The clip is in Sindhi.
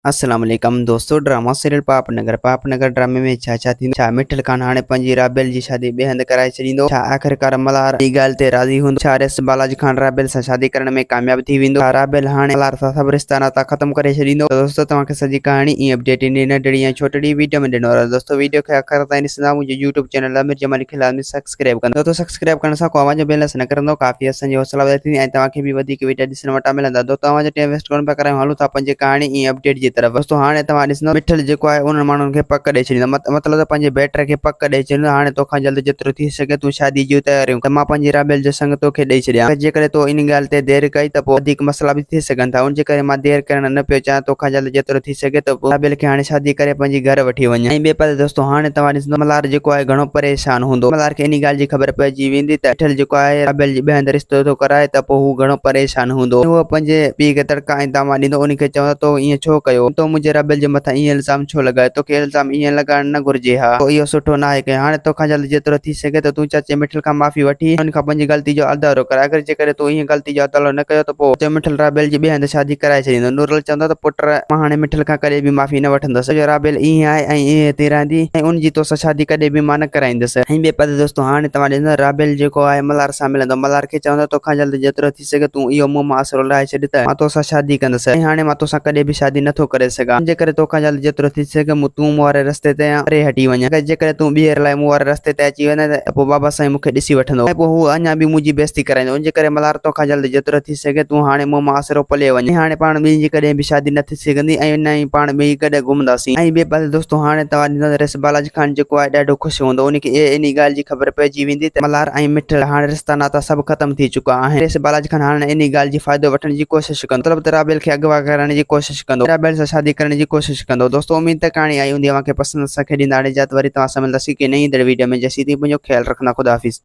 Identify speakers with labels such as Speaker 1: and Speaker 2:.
Speaker 1: السلام عليڪم دوستو ڊراما سيريل پاپ نگر پاپ نگر ڊرامي ۾ ڇا ڇا ٿيندو ڇا مٺل خان هاڻي پنهنجي رابيل جي شادي ٻئي هنڌ ڪرائي ڇڏيندو ڇا آخرڪار ملهار جي ڳالهه تي راضي هوندو ڇا ريس بالاج خان رابيل سان شادي ڪرڻ ۾ ڪامياب ٿي ويندو ڇا رابيل هاڻي ملهار سان سڀ رشتا ناتا ختم ڪري ڇڏيندو ته دوستو توهان کي سڄي ڪهاڻي ۽ اپڊيٽ انهي ننڍڙي ۽ ڇوٽڙي ويڊيو ۾ ڏنو رهندو دوستو ويڊيو کي آخر تائين ڏسندا منهنجي يوٽيوب چينل امير جمالي کي لازمي سبسڪرائب ڪندا دوستو سبسڪرائب ڪرڻ سان ڪو اوهان جو بيلنس نه ڪرندو ڪافي اسان جي حوصلا افزائي ٿيندي ۽ توهان کي به وڌيڪ ويڊيا ڏسڻ وٽان ملندا دوستو اوهان جو ٽائيم ويسٽ ڪونه پيا ڪرايون هلون ٿا پنهنجي ڪهاڻي ۽ اپڊيٽ جي طرف دوستو هاڻي توهان ڏسندو مٺل جيڪو آهي انهن ماڻهن کي پڪ ڏئي ڇڏيندو مطلب ته پنهنجي بيٽر کي پڪ ڏئي ڇڏيندو هاڻي توکان جلد جيترو ٿي سگهي تون شادي جون تياريون ڪر مان پنهنجي رابيل جو سڱ توکي ڏئي ڇڏيان جيڪڏهن تو ان ڳالهه تي دير ڪئي ته پوء وڌيڪ مسئلا به ٿي سگهن ٿا ان جي ڪري مان دير ڪرڻ نه پيو چاهيان توکان جلد جيترو ٿي سگهي ته پوء رابيل کي هاڻي شادي ڪري پنهنجي گهر وٺي وڃ. ۽ ٻئي پاسي دوستو هاڻي توهان ڏسندو ملهار جيڪو آهي گهڻو پريشان هوندو. ملهار کي انهي ڳالهه جي خبر پئجي ويندي ته مٺل جيڪو آهي رابيل جي ٻئي هنڌ رشتو ٿو ڪرائي ته پوء هو گهڻو پريشان هوندو ۽ هو پنهنجي پيء کي تڙڪا ۽ طعنا ڏيندو انهي کي چوندو تو ائين ڇو ڪيو؟ تو منهنجي رابيل جي مٿان ائين الزام ڇو لڳايو؟ توکي الزام ائين لڳائڻ نه گهرجي ها. تو اهو سٺو ناهي ڪيو. هاڻي توکان جلد جيترو ٿي سگهي ته تون چاچي مٺل کان معافي وٺي ان کان پنهنجي غلطي جو ادالو ڪر. اگر جيڪڏهن تو ائين غلطي جو ادالو نه ڪيو ته پوء چاچو مٺل رابيل جي ٻئي هنڌ شادي ڪرائي ڇڏيندو. نورل چوندو ته پٽ مان هاڻي مٺل کان ڪڏهن به معافي نه وٺندس. ڇو جو رابيل ائين آهي ۽ ائين ٿي رهندي ۽ ان جي توسان شادي ڪڏهن به مان نه ڪرائيندس. ۽ ٻئي پاسي دوستو هاڻي توهان ڏسندو رابيل جيڪو آهي ملهار سان ملندو. ملهار کي چوندو توکان جلد جيترو ٿي سگهي تون اهو مون مان آسرو لاهي ڇڏ ته مان توسان شادي ڪندس ۽ هاڻي مان توسان ڪڏهن به شادي نه ٿو ڪري سگهان. ان جي ڪري توکان جلد جيترو ٿي سگهي مون تون مون واري رستي تي پري هٽي وڃ. اگر جيڪڏهن تون ٻيهر لاء مون واري رستي تي اچي ويندين ته پوء بابا سائين مون کي ڏسي وٺندو ۽ پوء هو اڃا به منهنجي بيعزتي ڪرائيندو. ان جي ڪري ملهار توکان جلد جيترو ٿي سگهي تون هاڻي مون مان آسرو پلي وڃ ۽ هاڻي پاڻ ٻنهي جي ڪڏهن به شادي نه ٿي سگهندي ۽ نه ئي پاڻ ٻئي گڏ گهمنداسين. ۽ ٻئي پاسي دوستو هاڻي توهان ڏسندا ته رئيس بالاچ خان جيڪو آهي ڏاڍو خوش هوندو ان کي انهي ڳالهه جي خبر پئجي ويندي ته ملهار ۽ مٺل هاڻي رشتا ناتا سڀ ختم ٿي چڪا آهن. رئيس بالاچ خان هاڻي انهي ڳالهه جي فائدو وٺڻ جي ڪوشش ڪندو مطلب ته رابيل کي اغوا ڪرڻ جي ڪوشش ڪندو رابيل سان شادي ڪرڻ جي ڪوشش ڪندو. دوستو اميد ته ڪهاڻي آئي هوندي اوهان کي پسند اسان کي ڏيندا هاڻي اجازت وري توهان سان ملنداسين ڪنهن نئين ايندڙ ويڊيو ۾ جيسين تائين پنهنجو خيال رکندا خدا حافظ.